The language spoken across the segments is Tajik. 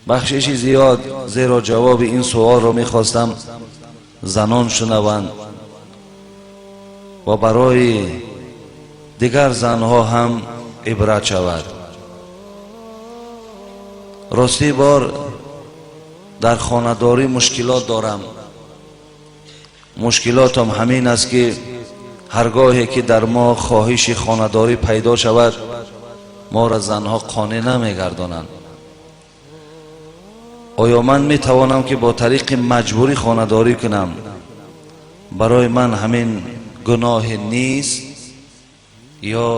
Бахшиши зиёд, зеро ҷавоби ин суолро мехостам занон шунаванд ва барои дигар занҳо ҳам ибрат шавад. Ростӣ бор дар хонадорӣ мушкилот дорам. Мушкилотам ҳамин аст, ки ҳаргоҳе ки дар мо хоҳиши хонадорӣ пайдо шавад, моро занҳо қонеъ намегардонанд. Оё ман метавонам, ки бо тариқи маҷбурӣ хонадорӣ кунам? Барои ман ҳамин гуноҳе нест ё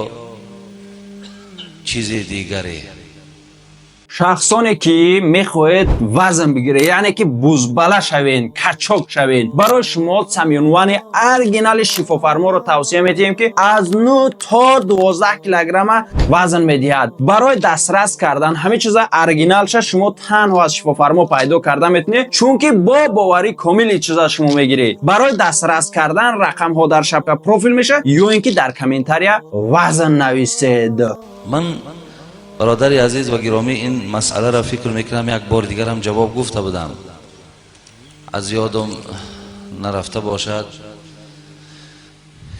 чизи дигаре? Шахсоне ки мехоҳед вазн бигиред, яъне ки бузбала шавен, качок шавен, барои шумо Самюнвани оригинали шифофарморо тавсия медиҳем, ки аз 9 то 12 килограмма вазн медиҳад. Барои дастрас кардан ҳамин чиза оригиналша шумо танҳо аз шифофармо пайдо карда метавонед, чунки бо боварӣ комили чиза шумо мегиред. Барои дастрас кардан рақамҳо дар шапка профил мешавад ё ин ки дар комментария «вазн» нависед. Ман, бародари азиз ва гиромӣ, ин масъаларо фикр мекунам, як бори дигарам ҷавоб гуфта будам, аз ёдам нарафта бошад,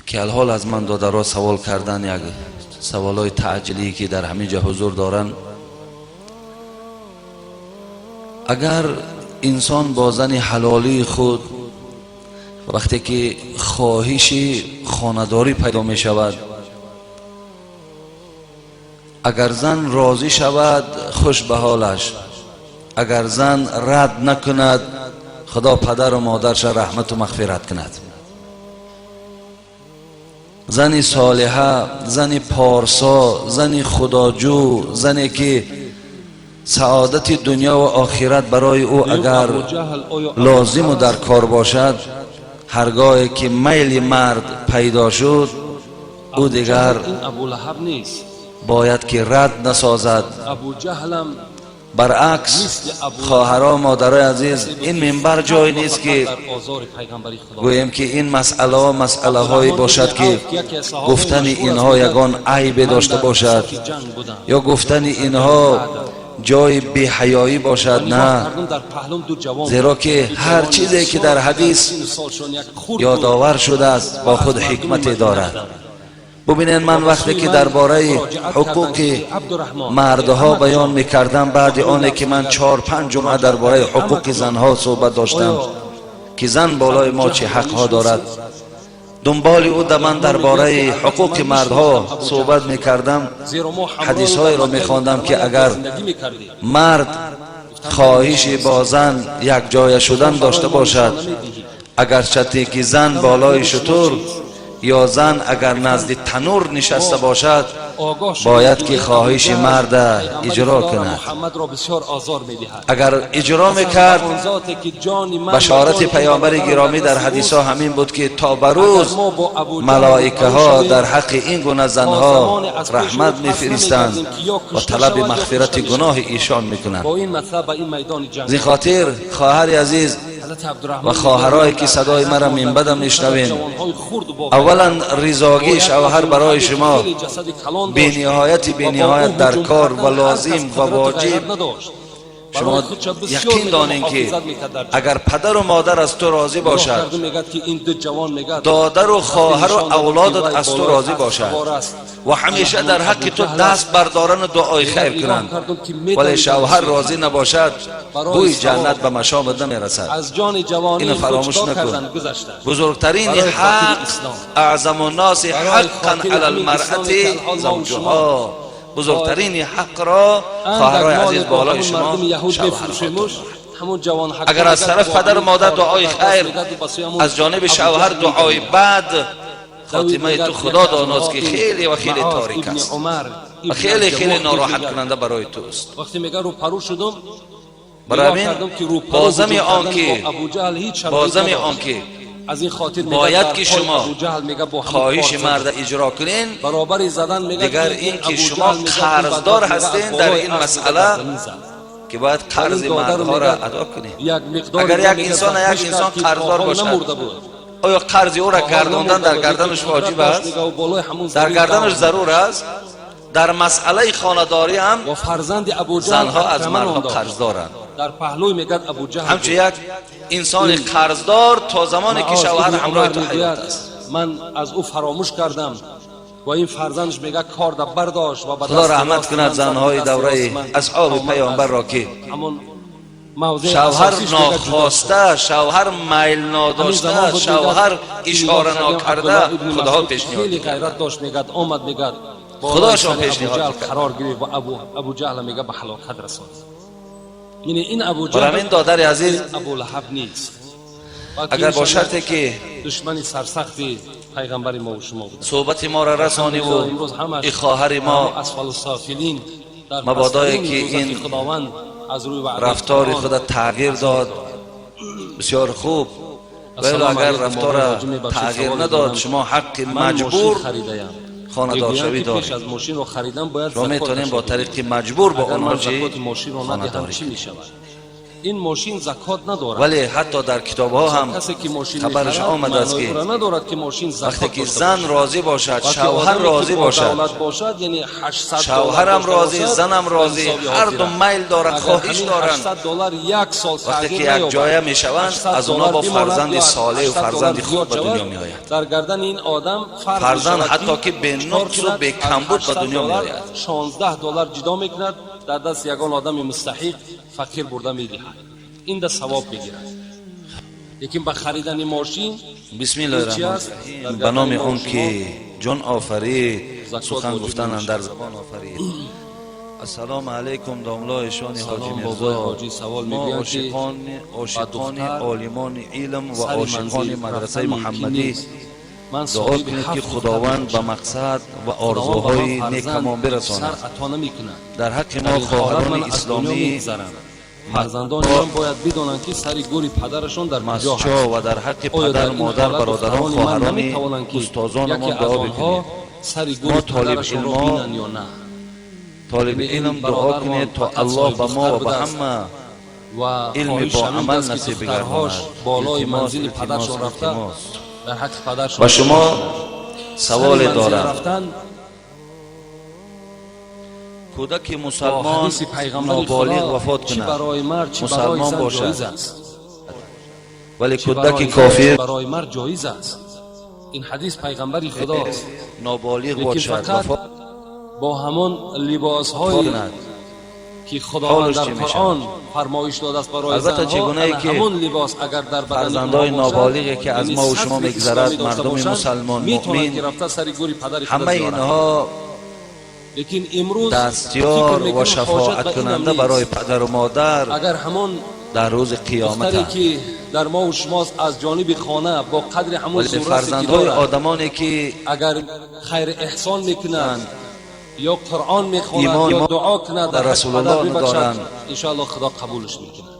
ки алҳол аз ман додаро савол кардан, як саволҳои таъҷилӣ, ки дар ҳамин ҷо ҳузур доранд. Агар инсон бо зани ҳалолии худ вақте ки хоҳиши хонадорӣ пайдо мешавад, агар зан розӣ шавад, хуш ба ҳолаш, агар зан рад накунад, худо падару модарша раҳмату мағфират кунад. Зани солиҳа, зани порсо, зани худоҷӯ, зане ки саодати дунё ва охират барои ӯ агар лозиму дар кор бошад, ҳаргоҳе ки майли мард пайдо шуд, ӯ дигар бояд ки рад насозад. Баръакс, хоҳаро, модарои азиз, ин минбар ҷое нест, ки гӯем, ки ин масъалаҳо масъалаҳое бошад, ки гуфтани инҳо ягон айбе дошта бошад ё гуфтани инҳо ҷои беҳаёӣ бошад. На, зеро ки ҳар чизе ки дар ҳадис ёдовар шудааст, бо худ ҳикмате дорад. Бубинед, ман вақте ки дар бораи ҳуқуқи мардҳо баён мекардам, баъди оне ки ман 4-5 ҷумъа дар бораи ҳуқуқи занҳо суҳбат доштам, ки зан болои мо чӣ ҳақҳо дорад, дунболи ӯ да ман дар бораи ҳуқуқи мардҳо суҳбат мекардам, ҳадисҳоеро мехондам, ки агар мард хоҳиши бо зан якҷоя шудан дошта бошад, агарчате ки зан болои шутур ё зан агар назди танур нишаста бошад, бояд ки хоҳиши марда иҷро кунад. Агар иҷро мекард, башорати паёмбари гиромӣ дар ҳадисҳо ҳамин буд, ки то ба рӯз малоикаҳо дар ҳаққи ин гуна занҳо раҳмат мефиристанд ва талаби мағфирати гуноҳи эшон мекунанд. Аз ин хотир, хоҳари азиз ва хоҳарое ки садои маро минбада мешнавед, аввалан ризогии шавҳар барои шумо бениҳояти бениҳоят дар кор ва лозим ва воҷиб. Шумо яқин донем, ки агар падару модар аз ту розӣ бошад, додару хоҳару авлодат аз ту розӣ бошад ва ҳамеша дар ҳаққи ту даст бардорану дуои хайр кунанд, вале шавҳар розӣ набошад, бӯи ҷаннат ба машомат намерасад. Ино фаромӯш накун. Бузургтарини ҳақ, أعظم الناس حقا على المرأة زوجها, бузургтарини ҳақро, хоҳарои азиз, болои шумо шавҳар. Агар аз тараф падару модар дуои хайр, аз ҷониби шавҳар дуои бад, хотимаи ту худо доност, ки хеле ва хеле торик аст ва хеле хеле нороҳаткунанда барои туст. Барои ҳамин бозами он ки бояд ки шумо хоҳиши марда иҷро кунен, дигар ин ки шумо қарздор ҳастен дар ин масъала, ки бояд қарзи мардҳоро адо кунед. Агар як инсон қарздор бошад, оё қарзи ӯро гардондан дар гарданаш воҷиб аст, дар гарданаш зарур аст? Дар масъалаи хонадорӣ ҳам ва фарзанди Абуҷаҳл занҳо аз Акрама ном мардҳо дошт. қарздоранд. Дар паҳлӯй мегӯяд Абуҷаҳл ҳамчун буд. як инсони қарздор то замоне ки Маоз шавҳар ибни ҳамроҳи Умар ту ҳаёт мегӯяд, аст. ман аз ӯ фаромӯш кардам ва ин фарзандаш мегӯяд корда бардошт ва ба Худо дасти раҳмат рости кунад ман зад, ба занҳои дасти давраи рости ман асҳоби омад аз паёмбарро ки ҳамон мавзеи шавҳар асосиш мегӯяд ҷудо шуд. нохоста, шавҳар майл ҳамин надошта, замон буд, шавҳар мегӯяд, ишора нигоҳ кардем, нокарда Абдуллоҳ ибни худоҳо Масъуд пешниҳод хеле мекард. ғайрат дошт, мегӯяд, омад, мегӯяд, болои Худошон сари пешниҳод Абуҷаҳл мекард. қарор гирифт ва Абуҷаҳл мегӯяд ба ҳалокат расонд. Яъне ин Бар ҳамин Абуҷаҳл додари азиз, Абулаҳаб нест, балки агар ин бо шояд шарте ки душмани сарсахти пайғамбари мо ва шумо буданд. суҳбати моро расониву Алҳамдулиллоҳ, имрӯз ҳамаш и хоҳари мо асфалу софилин дар мабодое пасттарин ки дӯзахи ин Худованд аз рӯи ваъдаи рафтори Қуръон худа тағйир дод, бисёр хуб. Вале Ассалому агар алайкум, рафтора бобои ҳоҷӣ, мебахшед, тағйир саволе надод, дорам. шумо ҳаққи Ман мошин маҷбур харидаям. хонадоршавӣ Мегӯянд, ки пеш доред. аз мошинро харидан бояд Шумо закот метавонед бо ташкил тариқи маҷбур бо Агар онҳо ман чӣ закоти мошинро надиҳам, хонадорӣ чӣ кунед. мешавад? Ин мошин закот надорад. Вале ҳатто дар китобҳо ҳам Касе ки мошин хабараш мехарад, омадааст, маънои ки ӯро надорад, ки мошин вақте закот ки дошта зан бошад. розӣ бошад, Балки шавҳар одаме, ки розӣ бо бошад, давлат бошад, яъне 800 шавҳарам доллар розӣ, дошта бошад, занам ба розӣ, ҳисоби ҳар ду ҳозира. майл доранд, Агар хоҳиш ҳамин доранд, 800 доллар як сол вақте тағйир ки як наёбад, ҷоя мешаванд, 800 аз онҳо доллар бо бимонад фарзанди ё аз солеҳу 800 фарзанди доллар хуб зиёд ба дунё шавад, меояд. дар гардани ин одам фарз Фарзанд мешавад, ҳатто ки бе чикор нуқсу кунад? бе Аз камбуд ба 800 дунё доллар меояд. 16 доллар ҷудо мекунад, дар даст ягон одами мустаҳиқ фақир бурда медиҳад, ин да савоб мегирад. Лекин ба харидани мошин Бисмиллоҳи ин чи раҳмони аст? раҳим. Дар Ба номи гардани мо он ва ки шумо ҷон офарид, закот сухан воҷиб гуфтан намешавад. андар забон офарид. Ассалому алайкум, домлои шони ҳоҷи Салом, Мирзо. бобои ҳоҷӣ, савол Мо мегӯянд, ки ошиқони духтар олимони илм ва сари ошиқони манзил мадрасаи рафтан мумкин Муҳаммадӣ нест. Ман дуо соҳиби кунед, ки ҳафт духтар Худованд ба мебошам. мақсад ва Худованд ба ман орзуҳои фарзанд некамон бирасонад. писар ато намекунад. Дар ҳаққи Дар мо ин ҳолат хоҳарони ман аз дунё исломӣ мегузарам. Фарзандони ман бояд бидонанд, ки сари гӯри падарашон дар куҷо масчо ҳаст. ва дар ҳаққи Оё дар падару ин модар, ҳолат бародарон, духтарони ман хоҳарони наметавонанд, ки устозонамон яке аз дуо онҳо бикунед. сари Мо гӯри падарашонро толибилмо, бинанд ё на? толиби Яъне ин илм, дуо бародармон кунед, то фақат Аллоҳ соҳиби ба мо духтар ва ба будааст ҳама ва илми хоҳиш бо ҳамин амал аст, ки насиб духтарҳош бигардонад. болои Илтимос, манзили илтимос, падаршон рафта илтимос. дар ҳаққи падаршон Ба шумо саволе сари манзил дорам. рафтан Кӯдаки бо мусалмон ҳадиси пайғамбари ноболиғ Худо вафот чӣ кунад, барои мард, чӣ барои мусалмон зан бошад, ҷоиз аст. вале Чӣ кӯдаки барои зан, чӣ кофир барои мард ҷоиз аст. Ин ҳадис пайғамбари Худост. ноболиғ Лекин бошад, фақат вафот бо ҳамон либосҳое кунад, ки Худованд ҳолаш дар чӣ Қуръон мешавад? фармоиш додааст барои Албатта, занҳо, чӣ гунае ана ки ҳамон либос агар дар бадани фарзандои онҳо бошад, ноболиғе ки аз яъне мо ва шумо сатри мегузарад, исломӣ дошта мардуми бошанд, мусалмон, метавонанд, муъмин, ки рафта сари гӯри падари худа ҳамаи зиёрат. инҳо Лекин имрӯз фикр дастёр ва мекунам, ҳоҷат ба инам шафоаткунанда нест. барои падару модар Агар ҳамон дар рӯзи духтаре, қиёматанд. ки дар мову шумост, аз ҷониби хона бо қадри ҳамон Вале зуррасе ки фарзандҳои дорад, одамоне ки агар хайр эҳсон мекунад ё Қуръон мехонад имон ё дуо кунад, ба дар ҳаққи Расулуллоҳ падар бибахшад, надоранд. иншоаллоҳ Худо қабулш мекунад.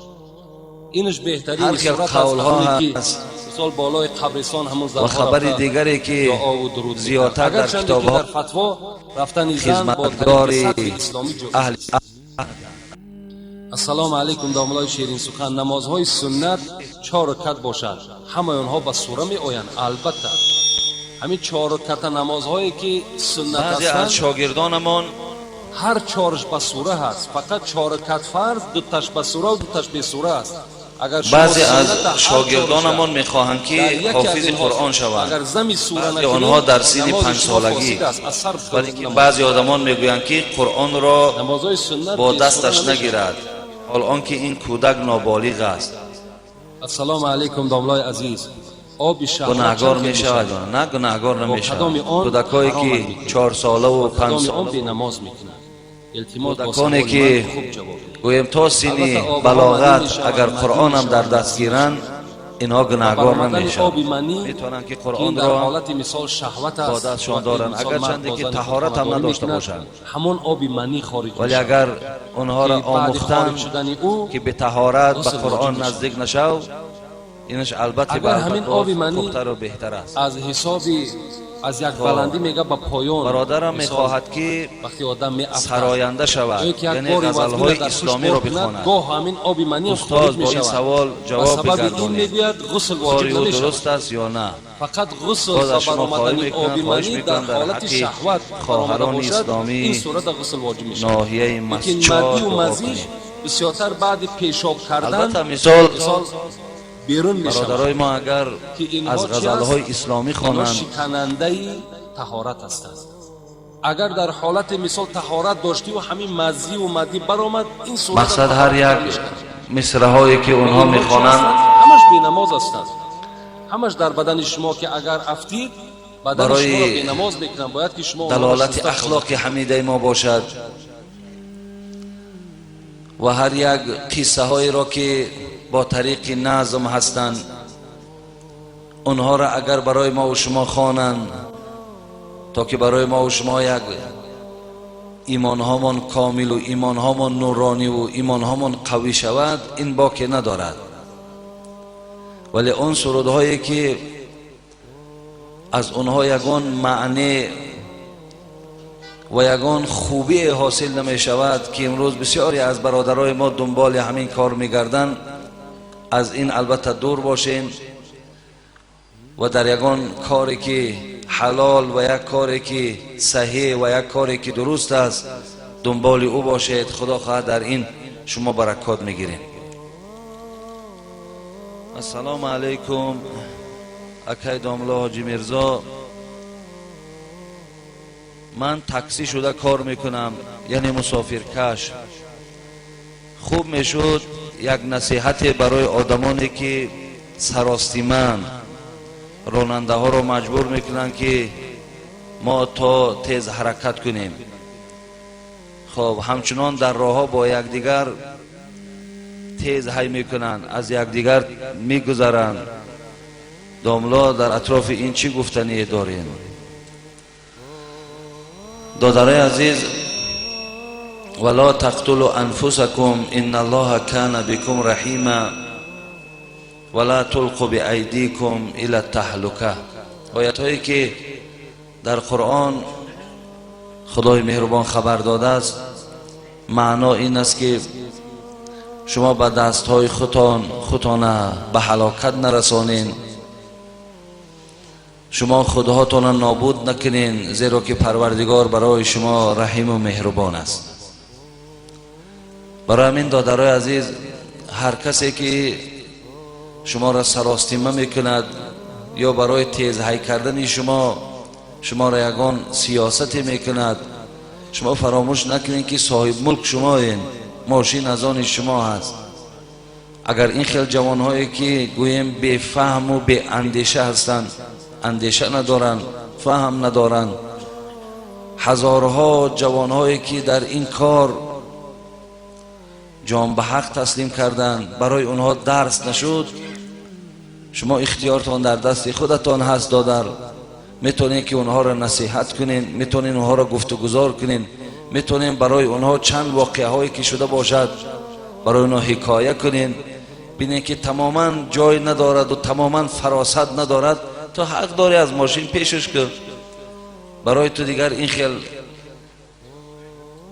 Инаш беҳтарин Ҳар хел сурат аст, қавлҳо аз оне ки ҳаст мисол болои қабристон ҳамон ва занҳо хабари рафта дигаре ки дуову дуруд мекунад. зиёдтар дар Агарчанде ки китобҳо дар фатво рафтани зан бо тариқи хизматгори сатри исломӣ ҷоиз аҳли аст. Ассалому алайкум, домулои ширинсухан. Намозҳои суннат чор ракат бошад, ҳамаи онҳо ба сура меоянд? Албатта, ҳамин чор раката намозҳое ки суннат баъзе аз ҳастанд, шогирдонамон ҳар чораш ба сура ҳаст. Фақат чор ракат фарз дуташ ба сура ва дуташ бесура аст. Агар шумо баъзе аз сунната ҳар шогирдонамон чорша мехоҳанд, ки дар яке аз ҳофизи инҳо Қуръон шаванд. агар зами сура Баъзе накунед, онҳо дар синни намози шумо панҷсолагӣ, фосид аст, аз сар вале ки намоз. баъзе одамон мегӯянд, ки Қуръонро Намозҳои суннат бо бесура дасташ намешавад. нагирад, ҳол он ки ин кӯдак ноболиғ аст. Ассалому алайкум, домлои азиз. Оби шаҳват Гунаҳгор чанд хел мешавад? мешавад? На, гунаҳгор Бо намешавад. кадоми он Кӯдакое ки ҳаромат мекунад? чорсолаву Бо кадоми он панҷсола, бенамоз мекунад? Илтимос, бо кӯдаконе саволи ки ман хуб ҷавоб диҳед. гӯем то синни Албатта, обҳо манӣ балоғат мешаванд, агар мадӣ Қуръонам дар мешаванд, даст гиранд, инҳо ва гунаҳгор баромадани намешаванд. оби манӣ, Метавонанд, ки ки ин дар Қуръонро ҳолати мисол шаҳват бо аст дастшон ва доранд, мисол мард агарчанде бо ки зани худ таҳоратам хонадорӣ надошта мекунад, бошанд. ҳамон оби манӣ хориҷ Вале мешавад, агар онҳоро ки баъди хориҷ омӯхтанд, шудани ӯ ки бетаҳорат ба ғусл Қуръон воҷиб мешавад. наздик нашав, инаш албатта Агар ҳамин боз оби манӣ хубтару беҳтар аст. аз ҳисоби Аз як баландӣ мега ба поён. Бародарам мехоҳад ки сароянда шавад, яъне ғазалҳои исломиро бихонад. Гоҳ ҳамин оби манӣ устод бо ин савол ҷавоб бигардонед, кори ӯ дуруст аст ё на? Фақат ғусл боз аз ва шумо хоҳиш баромадани мекунам, оби хоҳиш манӣ дар мекунам дар ҳолати ҳаққи шаҳват хоҳарони баромада бошад, исломӣ ин сурата ғусл воҷиб мешавад. ноҳияи Лекин Масчор мадию дуо мазӣ кунед. Бисёртар баъди пешоб кардан Албатта, мисол, мисол берун мешавад, бародарои мо агар ки инҳо аз чӣ ғазалҳои аст? исломӣ Инҳо хонанд, шиканандаи таҳорат ҳастанд. Агар дар ҳолати мисол таҳорат доштиву ҳамин маззиву мадӣ баромад, ин сурата мақсад ҳар таҳорат як мешавад. мисраҳое ки онҳо Инҳо чӣ мехонанд ҳастанд? Ҳамаш бенамоз ҳастанд, ҳамаш дар бадани шумо ки агар афтид, бадани барои шуморо бенамоз мекунанд. Бояд ки шумо онҳоро далолати шуста. Ахлоқи ҳамидаи мо бошад ва ҳар як қиссаҳоеро ки бо тариқи назм ҳастанд, онҳоро агар барои мо шумо хонанд, то ки барои мо шумо як имонҳомон комилу имонҳомон нурониву имонҳомон қавӣ шавад, ин боке надорад. Вале он сурудҳое ки аз онҳо ягон маъне ва ягон хубие ҳосил намешавад, ки имрӯз бисёре аз бародарои мо дунболи ҳамин кор мегарданд, аз ин албатта дур бошем ва дар ягон коре ки ҳалол ва як коре ки саҳеҳ ва як коре ки дуруст аст, дунболи ӯ бошед. Худо хоҳад, дар ин шумо баракот мегиред. Ассалому алайкум, акай домло Ҳоҷи Мирзо. Ман таксӣ шуда кор мекунам, яъне мусофиркаш. Хуб мешуд як насиҳате барои одамоне ки саростиманд, ронандаҳоро маҷбур мекунанд, ки мо то тез ҳаракат кунем. Хоб, ҳамчунон дар роҳҳо бо якдигар тез ҳай мекунанд, аз якдигар мегузаранд. Домло, дар атрофи ин чӣ гуфтание дорем? Додарои азиз, ولا تقتلوا أنفسكم إن الله كان بكم رحيما ولا تلقوا بأيديكم إلى التهلكة. Оятҳое ки дар Қуръон Худои меҳрубон хабар додааст, маъно ин аст, ки шумо ба дастҳои худтон худтона ба ҳалокат нарасонен, шумо худҳотона нобуд накунен, зеро ки Парвардигор барои шумо раҳиму меҳрубон аст. Барои ҳамин, додарои азиз, ҳар касе ки шуморо саростима мекунад ё барои тезҳай кардани шумо шуморо ягон сиёсате мекунад, шумо фаромӯш накунед, ки соҳибмулк шумоен, мошин аз они шумо ҳаст. Агар ин хел ҷавонҳое ки гӯем бефаҳму беандеша ҳастанд, андеша надоранд, фаҳм надоранд, ҳазорҳо ҷавонҳое ки дар ин кор ҷон ба ҳақ таслим карданд, барои онҳо дарс нашуд. Шумо ихтиёртон дар дасти худатон ҳаст, додар. Метавонед, ки онҳоро насиҳат кунед, метавонед онҳоро гуфтугузор кунед, метавонед барои онҳо чанд воқеаҳое ки шуда бошад, барои онҳо ҳикоя кунед. Бинед, ки тамоман ҷой надораду тамоман фаросат надорад, ту ҳақ дорӣ, аз мошин пешаш кун. Барои ту дигар ин хел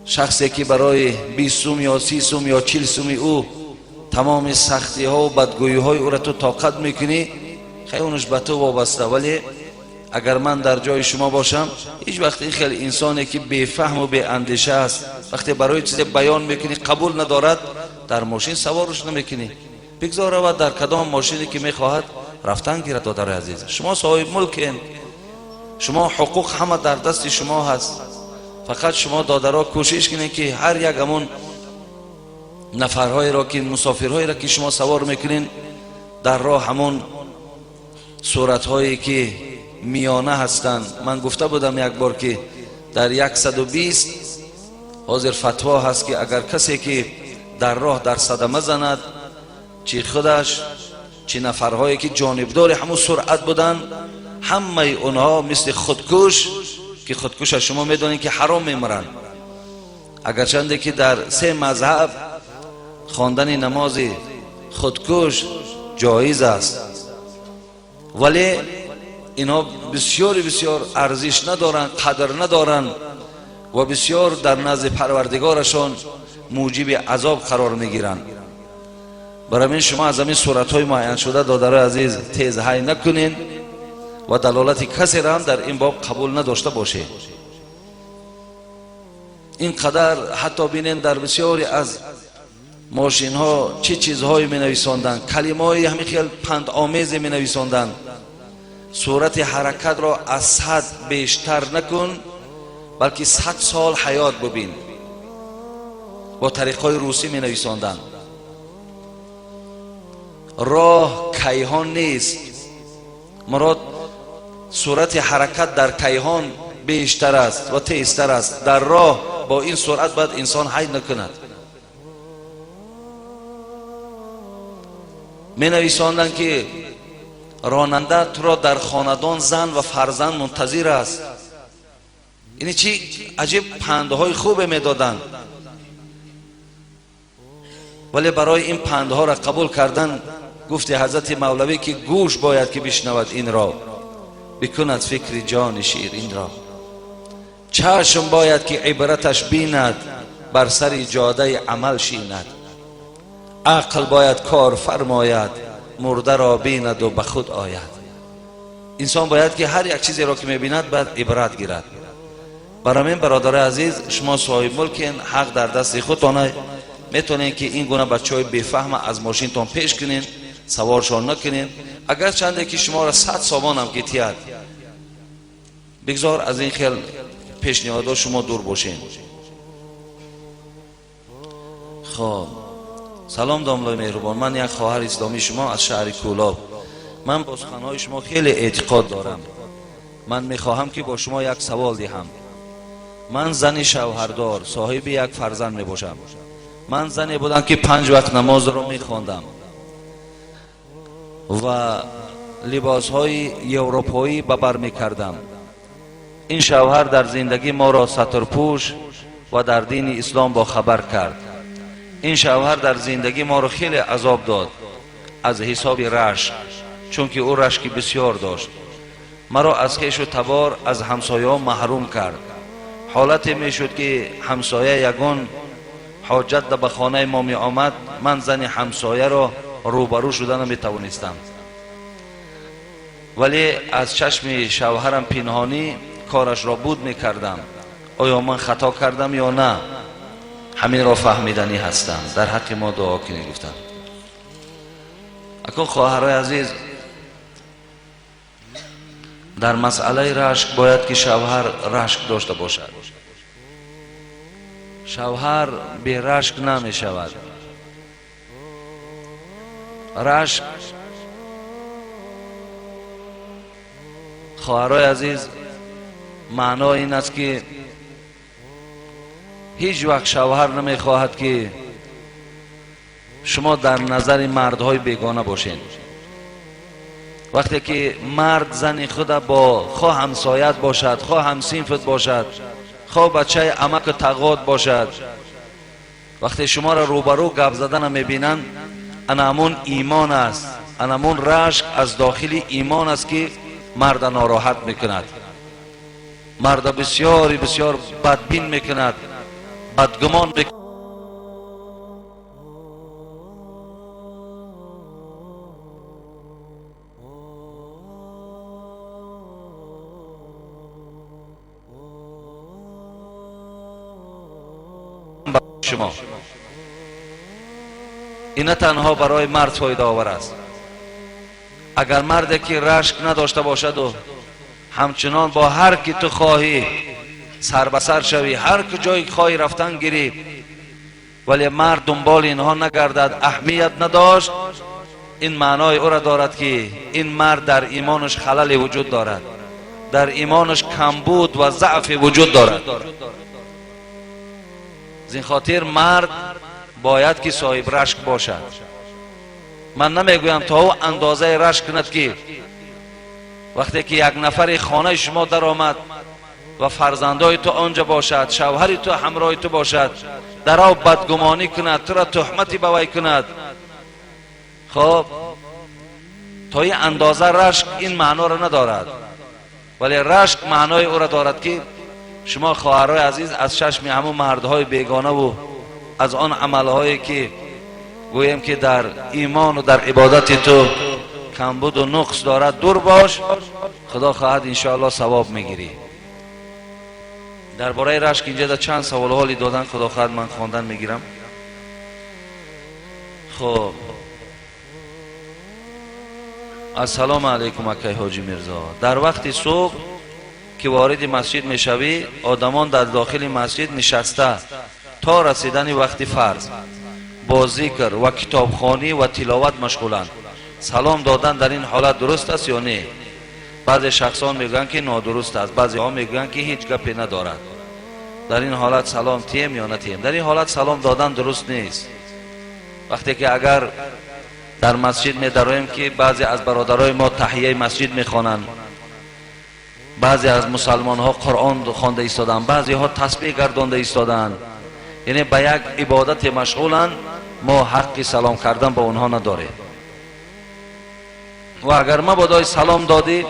шахсе ки барои 20 сум ё 30 сум ё 40 суми ӯ тамоми сахтиҳову бадгӯиҳои ӯра ту тоқат мекунӣ, хай, онаш ба ту вобаста. Вале агар ман дар ҷои шумо бошам, ҳеҷ вақт ин хел инсоне ки бефаҳму беандеша аст, вақте барои чизе баён мекунӣ, қабул надорад, дар мошин саворш намекунӣ. Бигзор равад, дар кадом мошине ки мехоҳад рафтан гирад. Додари азиз, шумо соҳибмулкен, шумо ҳуқуқ ҳама дар дасти шумо ҳаст. Фақат шумо, додаро, кӯшиш кунед, ки ҳар як ҳамон нафарҳоеро ки мусофирҳоеро ки шумо савор мекунед, дар роҳ ҳамон суратҳое ки миёна ҳастанд. Ман гуфта будам як бор, ки дар 120 ҳозир фатво ҳаст, ки агар касе ки дар роҳ дар садама занад, чӣ худаш, чӣ нафарҳое ки ҷонибдори ҳамун суръат буданд, ҳамаи онҳо мисли худкуш, ки худкуша шумо медонед, ки ҳаром мемиранд. Агарчанде ки дар се мазҳаб хондани намози худкуш ҷоиз аст, вале Инҳо бисёри бисёр арзиш надоранд, қадр надоранд ва бисёр дар назди Парвардигорашон муҷиби азоб қарор мегиранд. Барои ин шумо аз ҳамин суратҳои муайяншуда, додарои азиз, тез ҳай накунед ва далолати касеро ҳам дар ин боб қабул надошта бошед. Ин қадар ҳатто бинед, дар бисёре аз мошинҳо чӣ чизҳое менависонданд, калимаҳои ҳамин хел пандомезе менависонданд. Сурати ҳаракатро аз 100 бештар накун, балки 100 сол ҳаёт бибин. Бо тариқҳои русӣ менависонданд. Роҳ кайҳон нест, мурод сурати ҳаракат дар кайҳон бештар аст ва тезтар аст. Дар роҳ бо ин суръат бояд инсон ҳай накунад. Менависонданд ки ронанда туро дар хонадон зан ва фарзанд мунтазир аст. Ини чӣ аҷиб пандҳои хубе медоданд, вале барои ин пандҳоро қабул кардан гуфти ҳазрати Мавлавӣ ки гӯш бояд ки бишнавад инро, бикунад фикри ҷони ширинро. Чашм бояд ки ибраташ бинад, бар сари ҷодаи амал шинад. Ақл бояд кор фармояд, мурдаро бинаду ба худ ояд. Инсон бояд ки ҳар як чизеро ки мебинад бояд ибрат гирад. Барои ин бародарои азиз, шумо соҳиб мулкин, ҳақ дар дасти худтон, метавонед ки ин гуна бачаҳои бефаҳма аз мошинтон пеш кунед, саворшон накунед. Агар чанде ки шуморо 100 сомон ҳам ки тиҳад, бигзор аз ин хел пешниҳодҳо шумо дур бошед. Хоб, салом домлои меҳрубон, ман як хоҳари исломии шумо аз шаҳри Кӯлоб. Ман бо суханҳои шумо хеле эътиқод дорам. Ман мехоҳам ки бо шумо як савол диҳам. Ман зани шавҳардор, соҳиби як фарзанд мебошам. Ман зане будам ки 5 вақт намозро мехондам ва либосҳои европоӣ ба бар мекардам. Ин шавҳар дар зиндагӣ моро сатрпӯш ва дар дини ислом бохабар кард. Ин шавҳар дар зиндагӣ моро хеле азоб дод аз ҳисоби рашк, чунки ӯ рашки бисёр дошт. Маро аз хешу табор, аз ҳамсояҳо маҳрум кард. Ҳолате мешуд ки ҳамсоя ягон ҳоҷат ба хонаи мо меомад, ман зани ҳамсояро рӯбарӯ шуда наметавонистам. Вале аз чашми шавҳарам пинҳонӣ корашро буд мекардам. Оё ман хато кардам ё на? Ҳаминро фаҳмиданӣ ҳастам. Дар ҳаққи мо дуо кунед, гуфтам. Акун хоҳарои азиз, дар масъалаи рашк бояд ки шавҳар рашк дошта бошад. Шавҳар берашк намешавад. Рашк, хоҳарои азиз, маъно ин аст ки ҳеҷ вақт шавҳар намехоҳад ки шумо дар назари мардҳои бегона бошед. Вақте ки мард зани худа бо хоҳ ҳамсоят бошад, хоҳ ҳамсинфат бошад, хоҳ бачаи амаку тағод бошад, вақте шуморо рӯбарӯ гап задана мебинанд, ана ҳамун имон аст, ана ҳамун рашк аз дохили имон аст ки марда нороҳат мекунад, марда бисёри бисёр бадбин мекунад, бадгумон мекунад. شما این نه تنها برای مرد فایده آور است. اگر مرد که رشک نداشته باشد و همچنان با هر کی تو خواهی سر به سر شوی، هر کجای خواهی رفتن گیری، ولی مرد دنبال اینها نگردد، اهمیت نداشت، این معنای او را دارد که این مرد در ایمانش خلل وجود دارد، در ایمانش کمبود و ضعف وجود دارد. از این خاطر مرد باید که صاحب رشک باشد. من نمیگویم تا او اندازه رشک کند که وقتی که یک نفر خانه شما در آمد و فرزندای تو آنجا باشد، شوهر تو همراه تو باشد، در او بدگمانی کند، تو را تهمتی به وی کند، خب تا این اندازه رشک این معنا را ندارد. Вале рашк маънои ӯро дорад ки шумо хоҳарои азиз аз чашми ҳамун мардҳои бегонаву аз он амалҳое ки гӯем ки дар имону дар ибодати ту камбуду нуқс дорад дур бош, худо хоҳад иншоалло савоб мегирӣ. Дар бораи рашк инҷа да чанд саволҳо ли додан, худо хоҳад ман хондан мегирам. Хоб, ассалому алайкум акай ҳоҷи Мирзо. Дар вақти субҳ ки вориди масҷид мешавӣ, одамон дар дохили масҷид нишаста то расидани вақти фарз бо зикр ва китобхонӣ ва тиловат машғуланд. Салом додан дар ин ҳолат дуруст аст ё не? Баъзе шахсон мегӯянд ки нодуруст аст, баъзеҳо мегӯянд ки ҳеҷ гапе надорад. Дар ин ҳолат салом тием ё натием? Дар ин ҳолат салом додан дуруст нест. Вақте ки агар дар масҷид медароем ки баъзе аз бародарои мо таҳияи масҷид мехонанд, баъзе аз мусалмонҳо Қуръон хонда истоданд, баъзеҳо тасбеҳ гардонда истоданд, яъне ба як ибодате машғуланд, мо ҳаққи салом кардан ба онҳо надорем. Ва агар мабодои салом додӣ,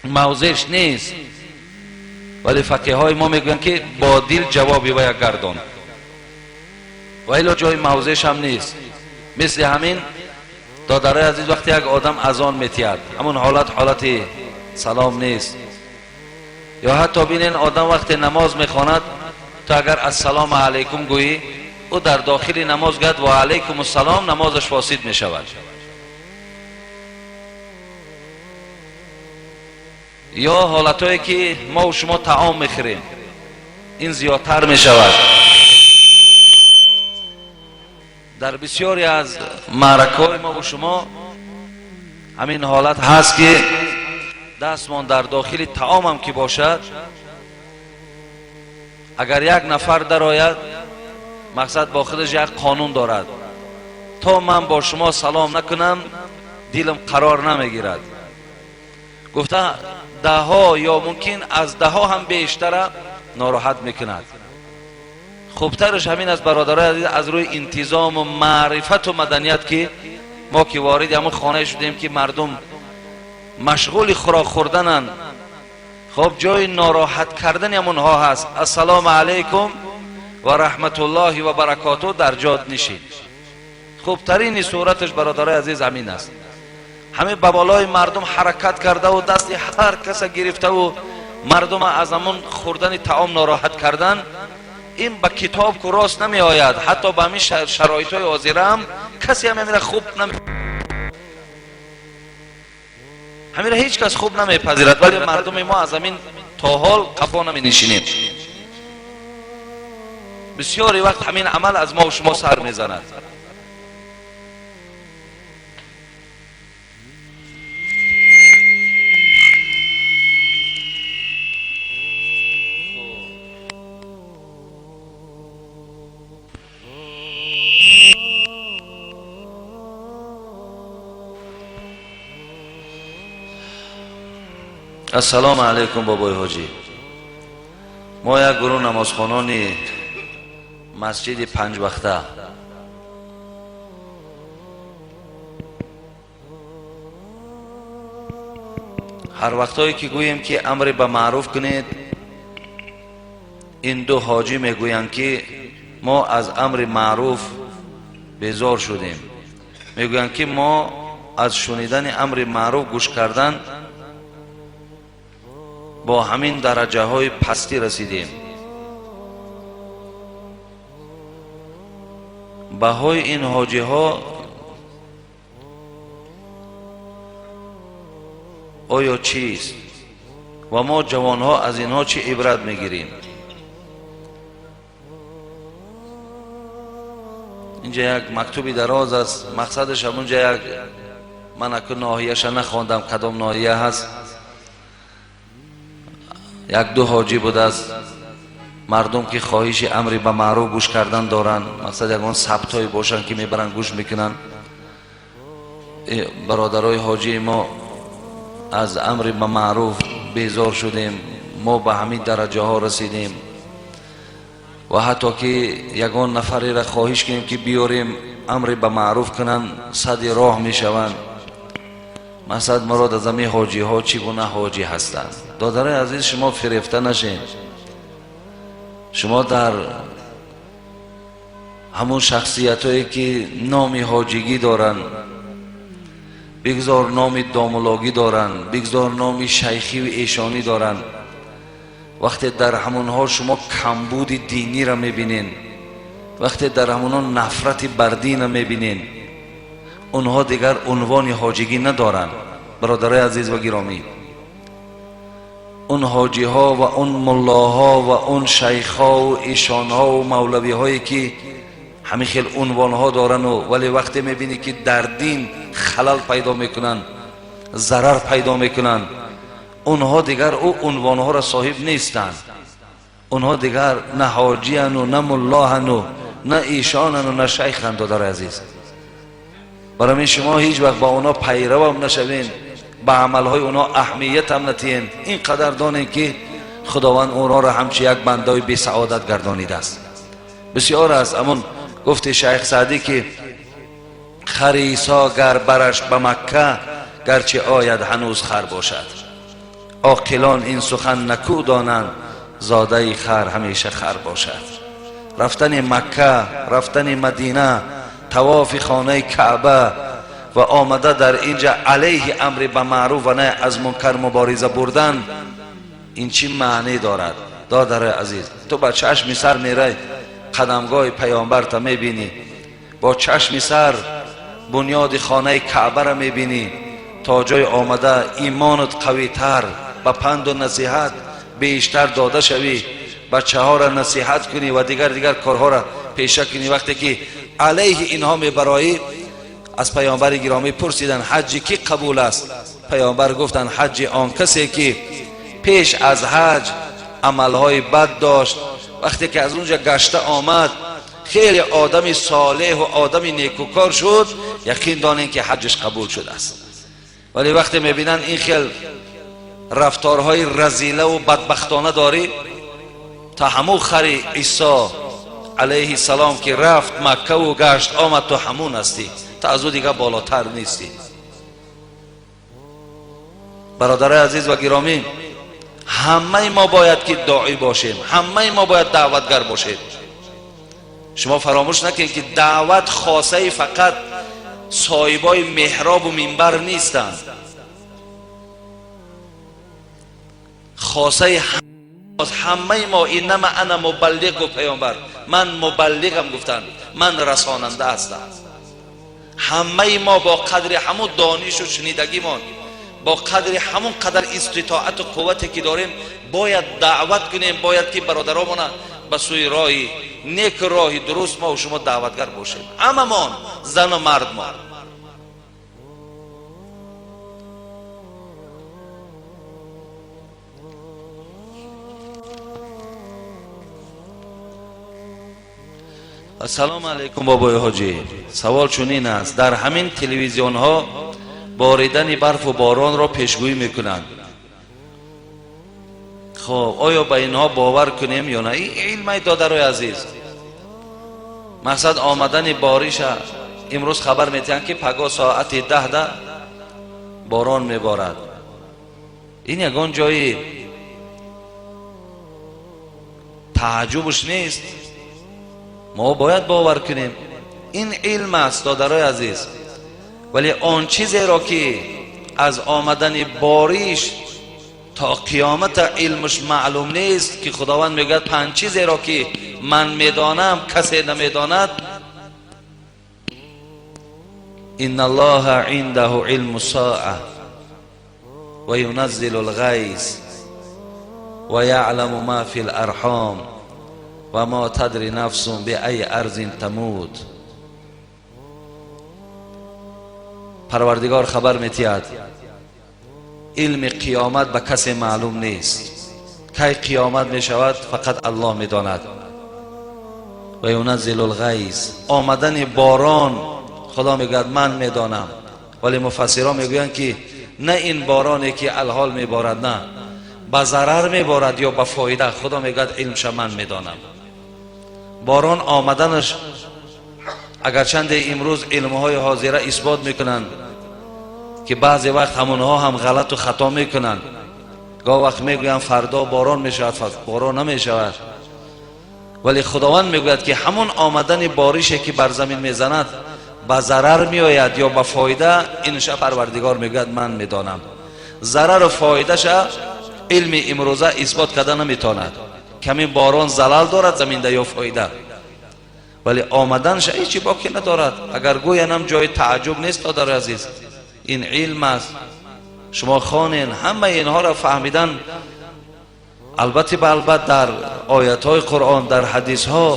мавзеъш нест, вале фақиҳҳои мо мегӯянд ки бо дил ҷавоби вая гардон, ва ило ҷои мавзеъш ҳам нест. Мисли ҳамин додарои азиз, вақте як одам азон метиҳад, ҳамон ҳолат ҳолати салом нест. Ё ҳатто бинен, одам вақте намоз мехонад, ту агар ассалому алайкум гӯӣ, ӯ дар дохили намоз гӯяд ва алайкум ассалом, намозаш фосид мешавад. Ё ҳолатҳое ки мо шумо таом мехӯрем, ин зиёдтар мешавад. Дар бисёре аз маъракаҳои мо шумо ҳамин ҳолат ҳаст ки дастмон дар дохили таомам ки бошад, агар як нафар дарояд, мақсад бо худаш як қонун дорад: то ман бо шумо салом накунам, дилам қарор намегирад. Гуфта даҳҳо ё мумкин аз даҳҳо ҳам бештара нороҳат мекунад. Хубтараш ҳамин аст, бародарои азиз, аз рӯи интизому маърифату маданият ки мо ки вориди ҳамон хонае шудем ки мардум машғули хӯрок хӯрдананд, хоб ҷои нороҳат кардани ҳамонҳо ҳаст. Ассалому алайкум ва раҳматуллоҳи ва баракоту, дар ҷод нишин. Хубтарини сураташ, бародарои азиз, ҳамин аст. Ҳамин ба болои мардум ҳаракат кардаву дасти ҳар каса гирифтаву мардума аз ҳамон хӯрдани таом нороҳат кардан, ин ба китоб ку рост намеояд. Ҳатто ба ҳамин шароитҳои ҳозира ҳам касе ҳам ҳаминра хуб ҳаминра ҳеҷ кас хуб намепазирад, вале мардуми мо аз ҳамин то ҳол қафо наменишинем. Бисёре вақт ҳамин амал аз мо шумо сар мезанад. Ассалому алайкум бобои ҳоҷӣ. Мо як гурӯҳ намозхонони масҷиди панҷвақта ҳар вақтҳое ки гӯем ки амре ба маъруф кунед, ин ду ҳоҷӣ мегӯянд ки мо аз амри маъруф безор шудем. Мегӯянд ки мо аз шунидани амри маъруф гӯш кардан бо ҳамин дараҷаҳои пастӣ расидем. Баҳои ин ҳоҷиҳо оё чист ва мо ҷавонҳо аз инҳо чӣ ибрат мегирем? Инҷа як мактуби дароз аст, мақсадаш ҳамунҷа як, ман аку ноҳияша нахондам, кадом ноҳия ҳаст. Як ду ҳоҷӣ будааст, мардум ки хоҳиши амри ба маъруф гӯш кардан доранд, мақсад ягон сабтҳое бошанд ки мебаранд гӯш мекунанд. Бародарои ҳоҷии мо аз амри ба маъруф безор шудем, мо ба ҳамин дараҷаҳо расидем ва ҳатто ки ягон нафареро хоҳиш кунем ки биёрем амри ба маъруф кунанд, сади роҳ мешаванд. Мақсад мурод аз ҳамин ҳоҷиҳо чӣ гуна ҳоҷӣ ҳастанд. Додарои азиз, шумо фирефта нашед. Шумо дар ҳамун шахсиятҳое ки номи ҳоҷигӣ доранд, бигзор номи домулогӣ доранд, бигзор номи шайхӣ ва эшонӣ доранд, вақте дар ҳамонҳо шумо камбуди диниро мебинед, вақте дар ҳамонҳо нафрати бар динро мебинед, онҳо дигар унвони ҳоҷигӣ надоранд. Бародарои азиз ва гиромӣ, он ҳоҷиҳо ва он муллоҳо ва он шайхҳо ва эшонҳо ва мавлавиҳое ки ҳамин хел унвонҳо дорану, вале вақте мебинӣ ки дар дин халал пайдо мекунанд, зарар пайдо мекунанд, онҳо дигар ӯ унвонҳоро соҳиб нестанд. Онҳо дигар на ҳоҷияну, на муллоҳану, на эшонану, на шайханд. Додари азиз, барои ҳамин шумо ҳеҷ вақт ба онҳо пайравам нашавед, ба амалҳои онҳо аҳамиятам натиҳед. Ин қадар донед ки худованд онҳоро ҳамчун як бандаи бесаодат гардонидааст. Бисёр аст ҳамон гуфти шайх Саъдӣ ки хар Исо гар бараш ба Макка, гарчи ояд ҳанӯз хар бошад. Оқилон ин сухан накӯ донанд, зодаи хар ҳамеша хар бошад. Рафтани Макка, рафтани Мадина, тавофи хонаи Каъба ва омада дар инҷа алайҳи амри ба маъруф ва наҳй аз мункар мубориза бурдан, ин чӣ маъне дорад? Додари азиз, ту ба чашми сар мерай, қадамгоҳи паёмбарта мебинӣ, бо чашми сар бунёди хонаи Каъбаро мебинӣ, то ҷой омада имонат қавитар, ба панду насиҳат бештар дода шавӣ, бачаҳоро насиҳат кунӣ ва дигар дигар корҳоро пеша кунӣ. Вақте ки алайҳи инҳо мебароӣ, аз паёмбари гиромӣ пурсиданд ҳаҷи кӣ қабул аст? Паёмбар гуфтанд ҳаҷи он касе ки пеш аз ҳаҷ амалҳои бад дошт, вақте ки аз унҷа гашта омад хеле одами солеҳу одами некукор шуд, яқин донем ки ҳаҷаш қабул шудааст. Вале вақте мебинанд ин хел рафторҳои разилаву бадбахтона дорӣ, та ҳамун хари Исо алайҳи салом ки рафт Маккаву гашт омад, ту ҳамун ҳастӣ, та аз ӯ дигар болотар нестӣ. Бародарои азиз ва гиромӣ, ҳамаи мо бояд ки доӣ бошем, ҳамаи мо бояд даъватгар бошем. Шумо фаромӯш накунед ки даъват хосаи фақат соҳибои меҳробу минбар нестанд, хосаи ҳамаи мо. Иннама ана мубаллиғ, гуфт паёмбар, ман мубаллиғам гуфтанд, ман расонанда ҳастам. Ҳамаи мо бо қадри ҳамун донишу шунидагимон, бо қадри ҳамун қадар иститоату қуввате ки дорем, бояд даъват кунем, бояд ки бародаромона ба сӯи роҳи нек, роҳи дуруст мо шумо даъватгар бошем, ҳамамон, зану мард мо. Ассалому алайкум бобои ҳоҷӣ. Савол чунин аст: дар ҳамин телевизионҳо боридани барфу боронро пешгӯӣ мекунанд. Хоб, оё ба инҳо бовар кунем ё на? Ин илмай, додарои азиз. Мақсад омадани бориша имрӯз хабар метиҳанд ки паго соати 10 борон меборад. Ин ягон ҷои тааҷҷубш нест, мо бояд бовар кунем. Ин илм аст, додарои азиз. Вале он чизеро ки аз омадани бориш то қиёмата илмаш маълум нест, ки худованд мегӯяд панҷ чизеро ки ман медонам касе намедонад. Инна аллоҳа индаҳу илму соа ва юназзилу лғайс ва яъламу ма фи ларҳом ва ма тадри нафсун биайи арзин тамут. Парвардигор хабар метиҳад илми қиёмат ба касе маълум нест. Кай қиёмат мешавад фақат Аллоҳ медонад. Ва юназзилу лғайс, омадани борон Худо мегӯяд ман медонам. Вале муфассирон мегӯянд ки на ин бороне ки алҳол меборад, на ба зарар меборад ё ба фоида. Худо мегӯяд илмша ман медонам. Борон омаданаш агарчанде имрӯз илмҳои ҳозира исбот мекунанд, ки баъзе вақт ҳамонҳо ҳам ғалату хато мекунанд. Гоҳ вақт мегӯянд фардо борон мешавад, борон намешавад. Вале Худованд мегӯяд ки ҳамон омадани борише ки бар замин мезанад ба зарар меояд ё ба фоида, инша Парвардигор мегӯяд ман медонам. Зарару фоидаша илми имрӯза исбот карда наметавонад. Ками борон залал дорад заминда ё фоида, вале омаданша ҳеҷ боке надорад. Агар гӯянам ҷои тааҷҷуб нест, додари азиз, ин илм аст. Шумо хонен, ҳамаи инҳоро фаҳмидан албатта ба албат дар оятҳои Қуръон, дар ҳадисҳо,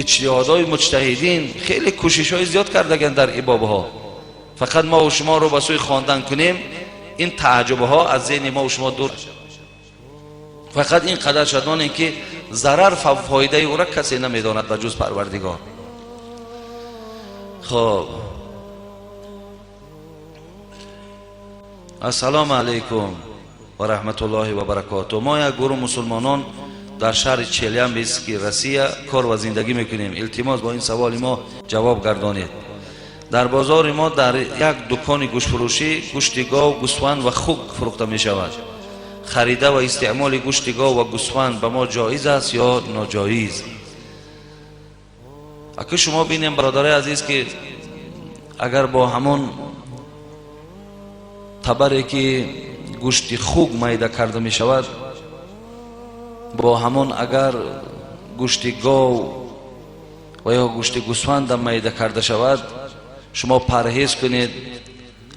иҷтиҳодҳои муҷтаҳидин хеле кӯшишҳои зиёд кардаган дар ибобҳо. Фақат мо ва шуморо ба сӯи хондан кунем, ин тааҷҷубҳо аз зеҳни мо ва шумо дур. Фақат ин қадар шадонем ки зарар фоидаи ӯро касе намедонад ба ҷуз Парвардигор. Хоб, ассалому алайкум ва раҳматуллоҳи ва баракоту. Мо як гурӯҳ мусулмонон дар шаҳри Челябински Россия кор ва зиндагӣ мекунем. Илтимос, бо ин саволи мо ҷавоб гардонед. Дар бозори мо дар як дукони гӯштфурӯшӣ гӯшти гов, гӯсфанд ва хук фурӯхта мешавад. Харида ва истеъмоли гӯшти гов ва гӯсфанд ба мо ҷоиз аст ё ноҷоиз? Ака шумо бинем, бародарои азиз, ки агар бо ҳамон табаре ки гӯшти хук майда карда мешавад, бо ҳамон агар гӯшти гов ва ё гӯшти гӯсфандам майда карда шавад, шумо парҳез кунед,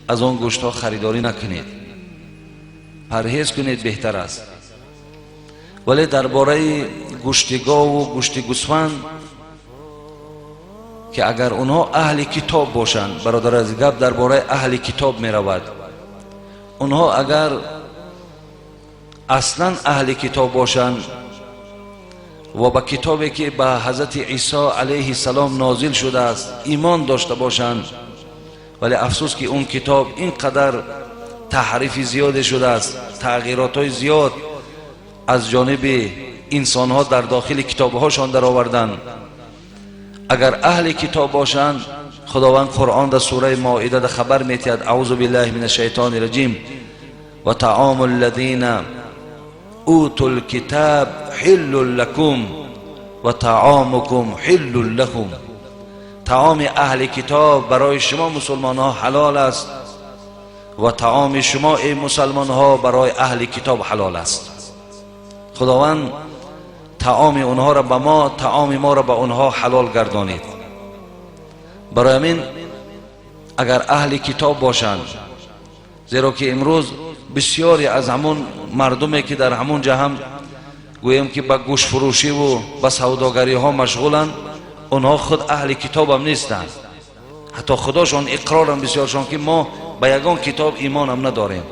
аз он гӯштҳо харидорӣ накунед, парҳез кунед беҳтар аст. Вале дар бораи гӯшти гову гӯшти гӯсфанд ки агар онҳо аҳли китоб бошанд, бародар азиз, гап дар бораи аҳли китоб меравад. Онҳо агар аслан аҳли китоб бошанд ва ба китобе ки ба ҳазрати Исо алайҳи салом нозил шудааст имон дошта бошанд, вале афсӯс ки он китоб ин қадар таҳрифи зиёде шудааст, тағйиротҳои зиёд аз ҷониби инсонҳо дар дохили китобҳошон дароварданд. Агар аҳли китоб бошанд, Худованд Қуръон дар сураи Моида да хабар метиҳад: аузу биллаҳи мин ашшайтони раҷим, ва таому аллазина утул китаб ҳиллун лакум ва таомукум ҳиллун лаҳум. Таоми аҳли китоб барои шумо мусулмонҳо ҳалол аст ва таоми шумо эй мусалмонҳо барои аҳли китоб ҳалол аст. Худованд таоми онҳоро ба мо, таоми моро ба онҳо ҳалол гардонид. Барои ҳамин агар аҳли китоб бошанд, зеро ки имрӯз бисёре аз ҳамон мардуме ки дар ҳамон ҷа ҳам гӯем ки ба гӯштфурӯшиву ба савдогариҳо машғуланд, онҳо худ аҳли китобам нестанд. Ҳатто худошон иқрорам бисёршон ки мо ба ягон китоб имонам надорем.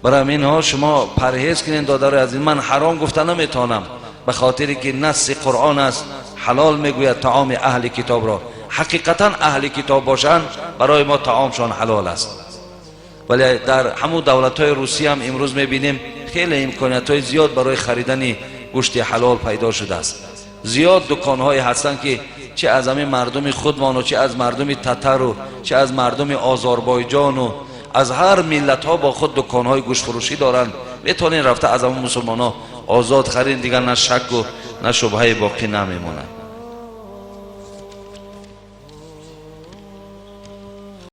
Барои ҳаминҳо шумо парҳез кунед, додарои азиз. Ман ҳаром гуфта наметавонам, ба хотире ки насси Қуръон аст, ҳалол мегӯяд таоми аҳли китобро. Ҳақиқатан аҳли китоб бошанд, барои мо таомшон ҳалол аст. Вале дар ҳамун давлатҳои Русия ҳам имрӯз мебинем хеле имкониятҳои зиёд барои харидани гӯшти ҳалол пайдо шудааст. Зиёд дуконҳое ҳастанд ки чӣ аз ҳамин мардуми худмону, чӣ аз мардуми татару, чӣ аз мардуми Озарбойҷону, аз ҳар миллатҳо бо худ дуконҳои гӯштфурӯшӣ доранд. Метавонед рафта аз ҳамун мусулмонҳо озод харид, дигар на шаку на шубҳае боқӣ намемонад.